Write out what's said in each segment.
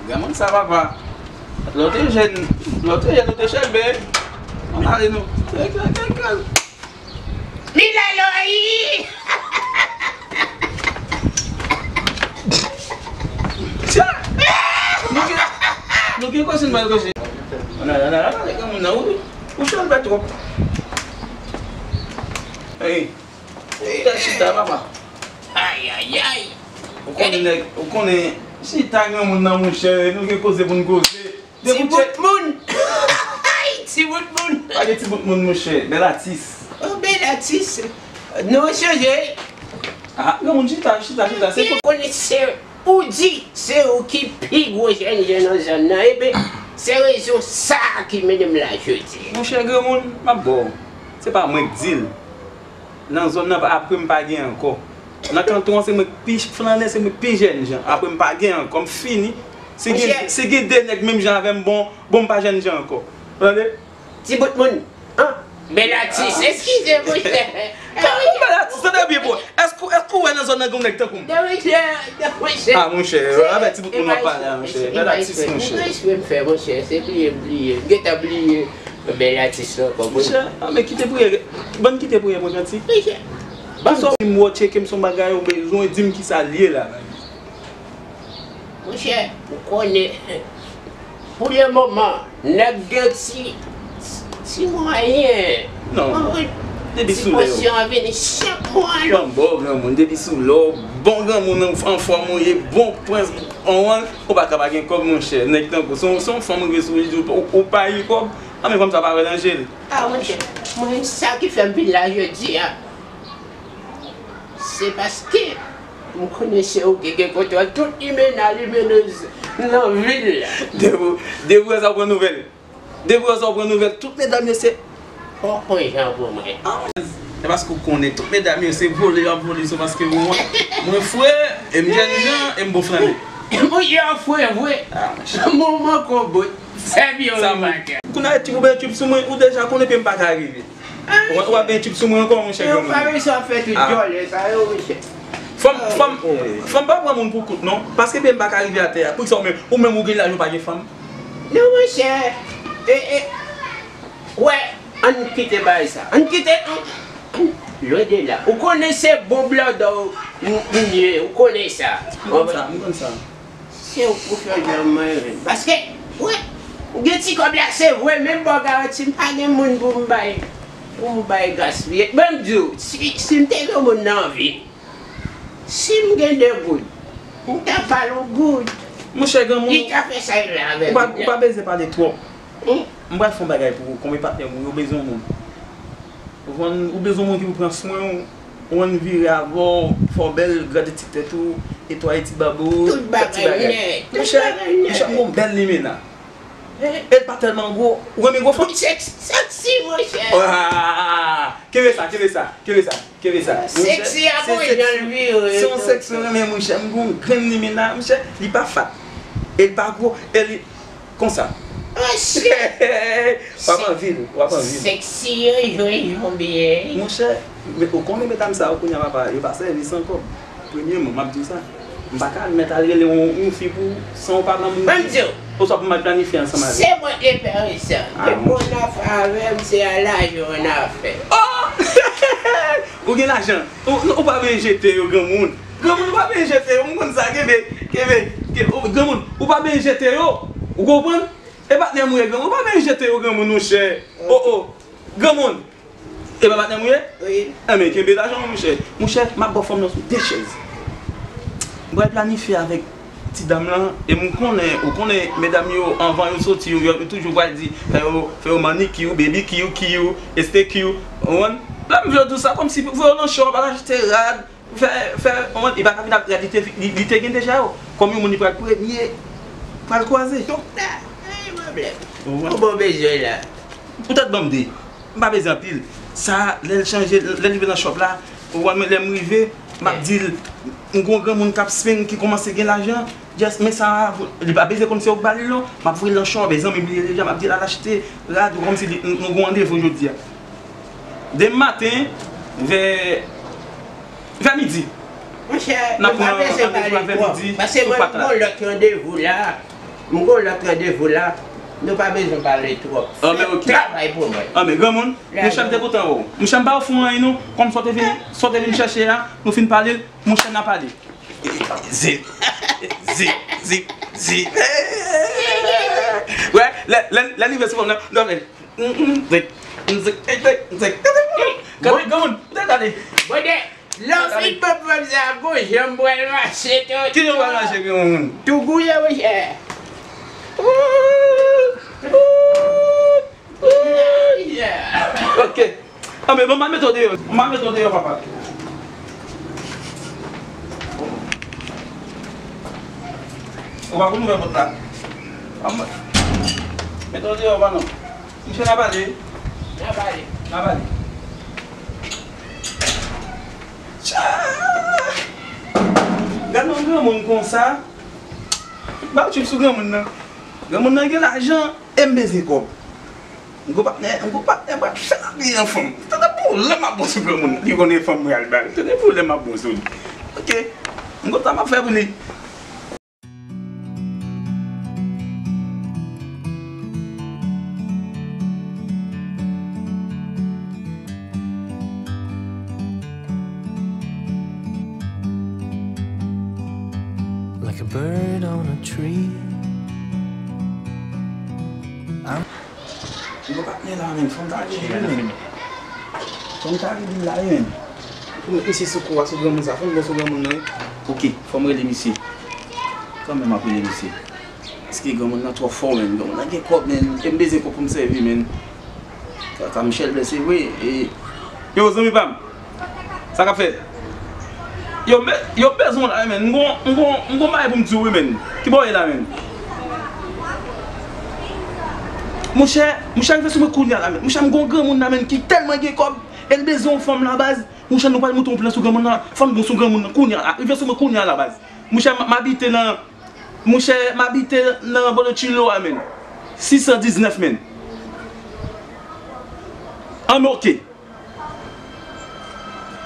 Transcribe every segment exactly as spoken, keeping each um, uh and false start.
Granmoun sa papa. Lè w te jèn, lè w te jèn, ou te chèlbè. Ann ale nou. Kèl, kèl, kèl, kèl. Li la lòyi! Tya! Nou gen, nou gen koze n pral koze. Ann ale, ann ale, ann ale, granmoun nan, ou, ou chèlbè twòp. Ey, chita, chita, papa. Ayayay! Ou konnen nèg, ou konnen, chita granmoun nan, monchè, nou gen koze pou n koze. Ti bout moun! Ay, ti bout moun! Pa gen ti bout moun, monchè. Bèl atis. Oh, bèl atis. Non, chanje. Ah, granmoun, chita, chita, chita. Se pou konnen se ou di, se ou ki pi gwo jèn jèn nan zòn nan. Ebyen, se rezon sa a ki mennen m la jodi. Monchè, granmoun, m ap ba w. Se pa mwen k di l. Nan zòn nan, apre m pa gen ankò. Nan kanton an, se mwen k pi flannen, se mwen k pi jèn jan. Apre m pa gen ankò, m fini. Si gen, si gen de nèg menm jan avè m, bon, bon, m pa jèn jan ankò. Ou tande? Ti bout moun. An, bèl atis, eskize, monchè. Kòman bèl atis? Tande byen, bro. Èske, èske w wè nan zòn nan gen yon nèg tankou m? Non, monchè, non, monchè. Ah, monchè, avèk ti bout moun w ap pale a, monchè. Bèl atis, monchè. Respè m fè, monchè, se bliye m bliye. M gentan bliye. Bèl atis lan ankò, bro. Monchè, ah, men kite priyè, bann kite priyè, mwen, kantik. Monchè. Ban sa w di m, wè, tcheke m, se yon bagay ou bezwen, di m kisa l ye la. Monchè, ou konnen, pou le moman, nèg gen ti, ti mwayen. Non. Depi sou lè yo. Sibvansyon an vini chak mwa, non. Fanm ba w granmoun, depi sou lè w, bon granmoun, anfòm ou ye, bon prens, ou pa ka pa gen kòb, monchè. Nèg tankou, se yon, se yon fanm rive sou li, di w, ou, ou pa gen kòb, a men fanm sa pa wè nan je l. Ah, monchè, mwen, sa ki fè m vin la jodi a, se paske m konnen se ou ki gen kontwòl tout limena, limenez nan vil la. Depi, depi sa w pran nouvèl. Depi sa w pran nouvèl, tout medam yo se. Fò w konn jan pou mwen. Ah, se paske w konnen tout medam yo se vole y ap vole, se paske mwen, mwen fre, e m jèn jan, e m bon flannen. Monchè, w fre vre. Ah, monchè. Moman konbot. Fè byen w remake. Kounye a, ti boube tchip sou mwen, ou deja konnen pye m pa ka rive. Ou, ou ap gen tchip sou mwen ankò, monchè, granmoun. Yo pa bezwen ap fè tout djòlè sa yo, monchè. Fanm, fanm, fanm pa pran moun pou kout, non. Paske pye m pa ka rive atè a. Poukisa ou menm, ou menm ou gen laj ou pa gen fanm? Non, monchè. E, e, wè, ann kite bagay sa. Ann kite, ann, ann, lwen de la. Ou konnen se bon blòdò m, m ye, ou konnen sa. M konn sa, m konn sa. Se ou k pou fè jan mwen menm. Paske, wè, ou gen ti kòb la, se vre, men m ba w garanti, m pa gen moun pou m bay, pou m bay gaspiye. Ban m di w, si, si m te gen moun nan vi, si m gen de goud, m ta ba l yon goud. Monchè, granmoun, li ta fè sa l vle avè m. Ou pa, ou pa bezwen pale twòp. M pral fè yon bagay pou ou, konbyen patnè m, ou bezwen yon moun. Ou konn, ou bezwen yon moun ki pou pran swen w, ou konn vire avè w, fè w bèl, grande ti tèt ou, netwaye ti bab ou, fè ti bagay. Tout bagay nèt, tout bagay nèt. Monchè, monchè, m gon bèl limena. E l pa tèlman gwo, ou renmen gwo fanm? Sèks-, sèksi, monchè. Ah, kenbe sa, kenbe sa, kenbe sa, kenbe sa. Sèksi a gon jan l vire. Se yon sèks mwen renmen, monchè, m gon grenn limena, monchè, li pa fat. E l pa gwo, e li, Konsa. Monchè. W ap anvi l, w ap anvi l. Sèksi yo jwe jon byen. Monchè, men ou konnen medam sa yo kounye a papa, yo pa sèvi san kòb. Premyèman, m ap di w sa. M pa ka mèt al rele yon, yon fi pou san w pa ban m. Ban m di w. Oswa pou m al planifye ansanm avè l. Se mwen k te fè sa. Ah, monchè. Te bon afè avè m, se a lajan n afè. Oh! Ou gen lajan. Ou, ou pa vle jete yo, granmoun. Granmoun, ou pa byen jete yo, m konn sa, kenbe, kenbe, ke-, ou, granmoun, ou pa byen jete yo, ou konprann? E patnè m ou ye, granmoun, ou pa byen jete yo, granmoun, monchè. Oh, oh, granmoun, e pa patnè m ou ye? Wi. Enben, kenbe lajan w, monchè. Monchè, m ap ba w fanm nan sou de chèz. M pral planifye avèk ti dam lan, e m konnen, ou konnen, medam yo, anvan yo soti, yo, yo toujou pral di, fè yo, fè yo manikir, pedikir, kir, estekir, ou konprann? La, m vle di w sa, kòmsi, voye w nan cho, w ap al achte rad, Fè, fè, on, li pa ka vin ap rad, li te, li, li te gen deja yo. Kòm yon moun li pral premye, pral kwaze. Doktè, ey, mwen menm. Ou bon bezwen la. Poutèt ban m de. M pa bezwen anpil. Sa, lè l chanje, lè l rive nan shop la, ou konn lè m rive, m ap di l, m gon granmoun k ap swing, ki kòmanse gen lajan. Just, men sa, li pa bezwen konn se ou k ba li l non. M ap voye l nan shop, e zanmi m li ye deja, m ap di l al achte rad, ou kòmsi li, nou, nou gon randevou jodi a. Demen maten, vè, vè midi. Monchè, nou pa bezwen pale twòp, paske mwen gon lòt randevou la. M gen yon lòt randevou la, nou pa bezwen pale twòp. An, men Se ok. travay pou mwen. An, men granmoun, Lè mouche m te kontan wè w. Mouche m pa ofri w anyen non, kòm sa w te vin, sa w te vin chèche a, nou fin pale, mouche n a pale. Zip, zip, zip, zip. Wè, lè, lè, lè n rive sou fanm nan, nou ap fè, mm, mm, zik, mm, zik, zik, zik, zik. Gade, granmoun, ou te gade. Bonè, lè w fin ban fanm sa, gon jan m pral mache tou. Ki jan w pral mache, granmoun? Tou gouye, monchè. Ooh, ooh. Ok. Anben, bon, m al mete w deyò. M al mete w deyò, papa. Ou pa konn ouvè pòt la. Anben, mete w deyò, pa non. Misye n a pale. N a pale. N a pale. Tcha! Gade yon granmoun konsa. M ap trip sou granmoun nan. Granmoun nan gen lajan e m bezwen kòb. M gon patnè, m gon patnè, m ap fè lavi an fanm. Tande pwoblèm m ap bon sou granmoun nan. Li konnen fanm mwen al ba l. Tande pwoblèm m ap bon sou li. Ok. M gon sa m ap fè pou li. Like a bird on a tree. Gon patnè la, men, fanm ta rele, men. Fanm ta rele la, men. Pou met misye sou kou a, sou granmoun sa. Fanm bon sou granmoun nan, wi. Ok, fanm rele misye. Kanmenm ap rele misye. Paske granmoun nan twò fò, men. Granmoun nan gen kòb, men. E m bezwen kòb pou m sèvi, men. Kaka Michel blese vre. E, yo, zanmi pa m. Sa k ap fèt? Yo, be-, yo bezwen w la, men. M gon, m gon, m gon bagay pou m di w, wi, men. Ki bò w ye la, men? Monchè, monchè, rive sou mwen kounye a la, men. Monchè, m gon granmoun la, men, ki tèlman gen kòb, e l bezwen yon fanm la, baz. Monchè, nou pral monte yon plan sou granmoun nan. Fanm bon sou granmoun nan, kounye a la. Rive sou mwen kounye a la, baz. Monchè, m, m abite nan, monchè, m abite nan bò de Chilo a, men. Sis san diznèf, men. An, men, ok.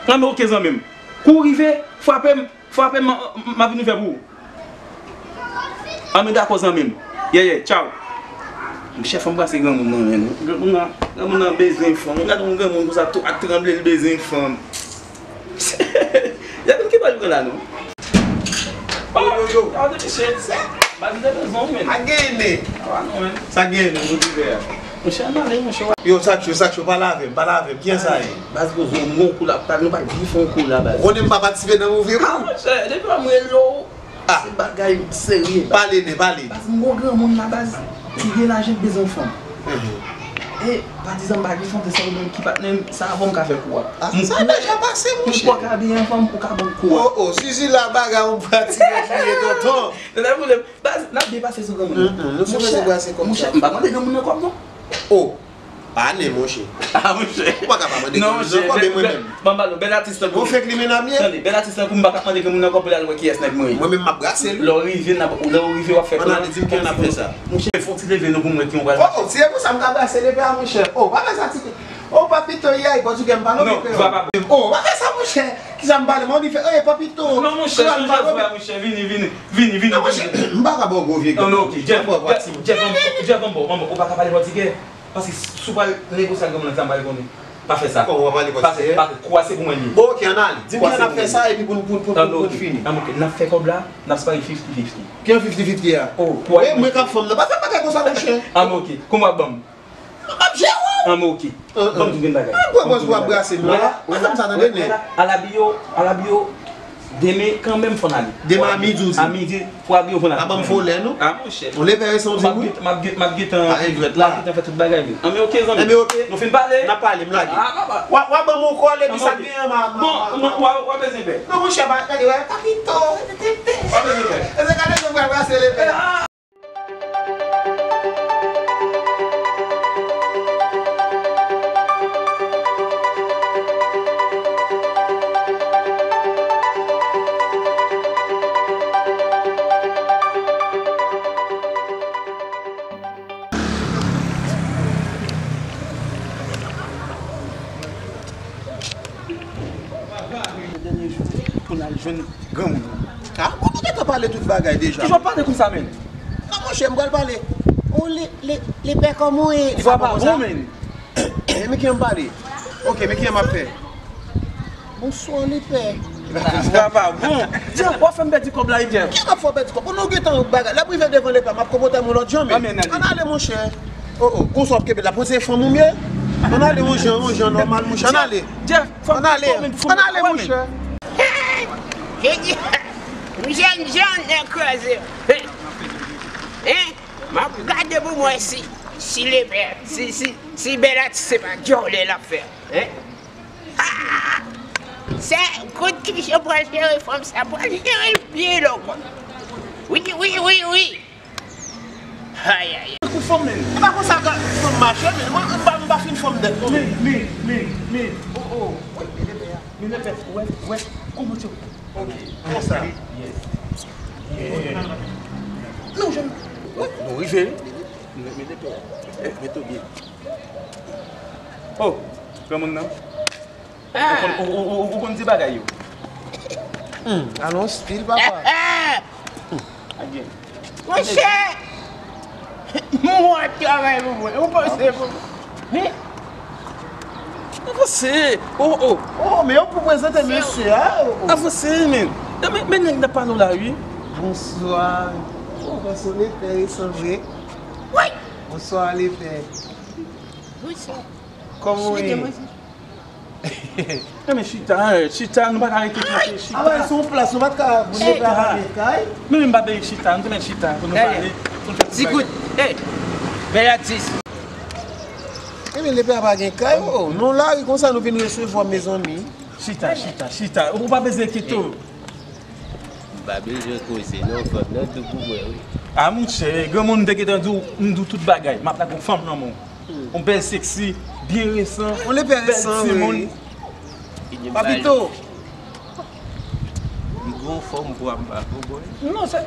An, men, ok, zanmi m. Kou w rive, frape m, frape m, m, m ap vin ouvè pou ou. An, men, dakò, zanmi m. Yeah, yeah, tchaw. Monchè, fò m brase granmoun nan, men. Granmoun nan, granmoun nan bezwen fanm. Gade yon granmoun konsa, tou ak tranble, l bezwen fanm. Gade m ki bò l pran la, non. Yo, yo, yo. Gade, mesye. Baz, m te bezwen w, men. A gen ne. A, non, men. Sa gen ne, nou di vè a. Monchè, ann ale, monchè. Yo, sa k cho, sa k cho, pale avè m, pale avè m. Kiyès sa ye? Baz, poze w, m gon kou la, nou pral grifon kou la, baz. Ou konnen m pa patisipe nan move kou. A, monchè, depi lè m rele w, se bagay serye, baz. Pale, nen, pale. Baz, m gon granmoun la, baz, ki gen lajan, ki bezwen fanm. Mhm. E, padizan, m pa gen fanm, se sèl ou menm ki patnè m, sa avè w m ka fè kou a. A, sa deja pase, monchè. M kwè w ka abiye an fanm, ou ka ban m kou a. O, o, Suzy la, bagay ou pratike, tonton. Tande pwoblèm. Baz, n ap byen pase sou granmoun nan. Mm, mm, nou sou bezwen brase kòb sa. Monchè, m pa mande granmoun nan kòb, non. O, pa nen, monchè. A, monchè. Ou pa ka pa mande granmoun nan kòb, e mwen menm. Ban m ba nou, bèl atis tankou. Ou fèk li menm ye? Tande, bèl atis tankou m pa ka mande granmoun nan kòb pou l al wè kiyès nèg mwen ye. Mwen menm m ap brase l. Lè w rive, n ap, lè w rive, w ap fè plan. Ann ale, di m kijan n ap fè sa. Monchè, fè yon ti leve nou pou m wè ki yon pral. O, o, si se pou sa m ka brase leve a, monchè. O, pa fè sa, ti. O, papito, yay, pòtigè m pale, non, papa. O, pa fè sa, monchè. Kisa m pale, mwen, li fè, e, papito. Non, monchè, chanje vwa, monchè, vini, vini. Vini, vini, vini. Non, monchè, m pa ka ba w gwo vye granmoun. Non, non, ok, Jeff, Jeff, Jeff, anbo, anbo, ou pa ka pale pòtigè. Paske si w pral negosye ak granmoun nan, sa m pral konnen. Pa fè sa. Kòman w pral pale pòtigè? Pa fè, pa fè, kou a se pou mwen li ye. Bon, ok, ann ale. Di m kijan n ap fè sa, epi pou n, pou n, pou n, pou n fini. Ann, ok, n ap fè kòb la, n ap separe fifty fifty. Ki jan fifty fifty a? O, kou a se pou mwen. E, mwen k ap fanm nan. Pa fè bagay konsa, monchè. Ann, ok, kòman w ap ban m? M ap jere w. Ann, ok. Ban m di w yon bagay. An, pran pòz pou w ap brase m la. Pa fè m sa, tande, nen. Al abiye w, al abiye w demen kanmenm, fò n ale. Demen a midi, w di. A midi, pou abiye w pou n ale. Pa ban m folè, non. A, monchè. On lè pè resan, w di wi. M ap gen, m ap gentan, m ap gentan fè tout bagay, wi. Ann, men ok, zanmi. Enben, ok. Nou fin pale? N ap pale, m lage. A, papa. W a, w a ban m yon kòl, epi sa k genyen, m a, m a, m a. Bon, w a, w a bezwen pè. Non, monchè, pa, gade, wè, papito. W a bezwen pè. E se gade, nou pral brase lepè. Dènye jou pou n al jwenn granmoun nan. A, bon, nou gentan pale tout bagay deja. Kijan w pale konsa, menm? Monchè, m pral pale. Ou li, li, li pè kòman w ye? Vwa pa bon, men. Men ki jan m pale? Ok, men ki jan m ap fè? Bonswa, li pè. Vwa pa bon. Jeff, w ap fè m pèdi kòb la wi, Jeff. Ki m ap fè w pèdi kòb? Ou nou gentan yon bagay. Lè m rive devan li pè, m ap konpòte m yon lòt jan, men. Ann ale, monchè. Oh, oh, konsa w ap kenbe la, panse fanm ou m ye? Ann ale, yon jan, yon jan nòmal, monchè. Ann ale. Jeff, ann ale, ann ale, monchè. Misye, misye, misye, nèg kraze. Hein? M ap gade pou m wè si, si lepè, si, si, si Bèlatis se pa djòlè l ap fè. Hein? Ah! Se kout ki jan pral jere fanm sa, pral jere l byen lòkò. Wi, wi, wi, wi. Ay, ay, ay. Kou fanm, men. E pa konsa fanm mache, men. Mwen, m pa, m pa fin fanm nèt, non. Men, men, men, men. Oh, oh. Wi, men lepè a. Men lepè, wè, wè. Kou mouche. Ok, konsa. Yes. Yeah. Non, jèn. Wi, nou rive, wi. Men, men lepè a. Mete w byen. Oh, granmoun nan. Ou konn, ou, ou, ou, ou konn di bagay yo. Hmm, alon stil, papa. Monchè! Mwen travay pou mwen. Ou panse pou mwen? Avanse. Oh, oh. Oh, men yo pou prezante mesye a. Oh, oh. Avanse, men. Men, men nèg nan pale w la, wi. Bonswa. Oh, bonswa, lepè, sanble. Wi. Bonswa, lepè. Bonswa. Kòman w ye? Enben chita, chita, nou pa ka rete kanpe, chita. Avan se yon plas, nou pa t ka boule pa gen kay. Men, men m pa benyen chita, nou te mèt chita pou nou pale, pou nou fè ti bagay. Ti kout, hey, Bèlatis. Enben lepè a pa gen kay, oh, nou lari konsa nou vin resevwa, mezanmi. Chita, chita, chita, ou pa bezwen enkyete w. M pa bezwen koze non, fanm nan dou pou mwen wi. A monchè, granmoun m te gentan di w, m di w tout bagay. M ap lage yon fanm nan men w. Yon bèl seksi, byen resan, yon lepè resan, wi. Papito. Li gon fanm pou ap ba pou mwen. Non, se,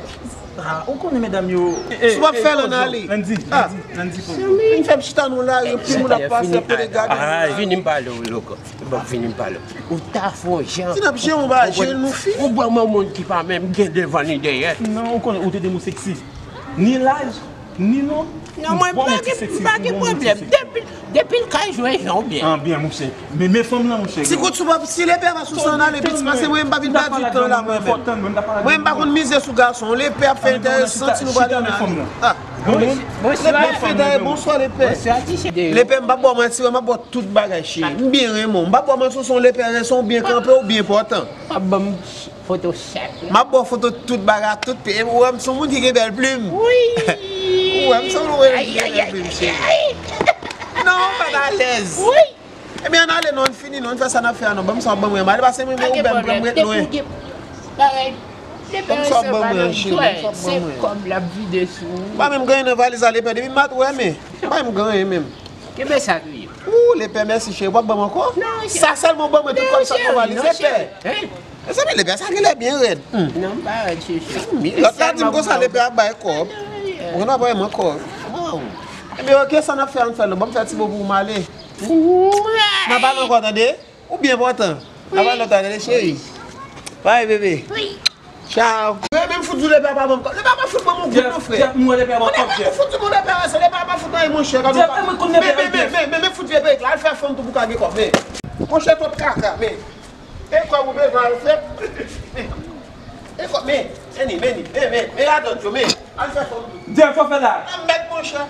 ah, ou konnen medam yo. Si w ap fè l, ann ale. Landy, Landy, Landy, pou mwen. Vin fè m chita nou la, yon pil moun ap pase, ap pede gade. Vini m pale w loko. Bon, vini m pale. Ou ta fè yon jan. Si n ap jere, ou pa jere nou fini. Ou ban mwen moun ki pa menm gen devan ni dèyè. Non, ou konnen, ou te di m ou seksi. Ni laj, ni non. Non, mwen pa gen, pa gen pwoblèm. Depi, depi l ka jwe jan w byen. An byen, monchè. Men, men fanm nan, monchè. Ti kout sou pap, si lepè pa sou sa, ann ale, piti, pase mwen, m pa vin pèdi tan la, mwen menm. Mwen, m pa konn mize sou gason. Lepè ap fè enteresan, si nou prale ann ale. Ah. Lepè ap fè enteresan, bonswa, lepè. Lepè, m pa bò manti, m ap bò tout bagay, cheri. M byen renmen w. M pa bò manti, w se yon lepè resan, ou byen kanpe, ou byen pòtan. W ap ban m foto chak la. M ap ba w foto tout bagay, tout peyi. Ou wè m se yon moun ki gen bèl plim. Wi. Ou wè m se yon moun ki gen bèl plim, cheri. Non, m pa t alèz. Wi. Ebyen, ann ale non, ann fini non, ann fè sa n ap fè a non. Ban m sa w ap ban mwen, m ale pase mwen, men ou bèl, m pran m ret lwen. Ban m sa w ap ban mwen an, cheri, ban m sa w ap ban mwen. Se kòb l ap vide sou ou. M pa menm gen anyen nan valiz la, lepè, depi m pa t wè, men m pa menm gen anyen menm. Kenbe sa tou ye. Ou, lepè, mèsi, cheri. W ap ban m ankò? Non, cheri. Sa sèlman w ban mwen tout kòb sa k nan valiz, lepè. Mezanmi, lepè sa genlè byen rèd. Non, m pa rèd, cheri. Lòt la di m konsa, lepè ap bay kòb. Ou konn ap bay mwen kòb. Ebyen, oke, sa n ap fè, ann fè l non. Ban m fè ti mo pou m ale. N ap pale ankò, tande? Ou byen pòtan. N ap pale lòt la, tande, cheri. Bye, bebe. Tchaw. Men, men, fout di lepè pa ban m kòb. Lepè pa fout ban m yon goud non, frè. Jeff, mwen lepè pa ban m kòb, Jeff. Fout di mwen lepè, se lepè pa fout anyen, monchè. Jeff, men, men, men, men, men, fout vye perik la, al fè fanm tou pou ka gen kòb, men. Monchè, twòp kaka, men. E kòb ou bezwen al fè. E kòb, men, men, men, men, men, men, radòt yo, men, al fè fanm tou. Jeff, sa w fè la? Nan mèd, monchè.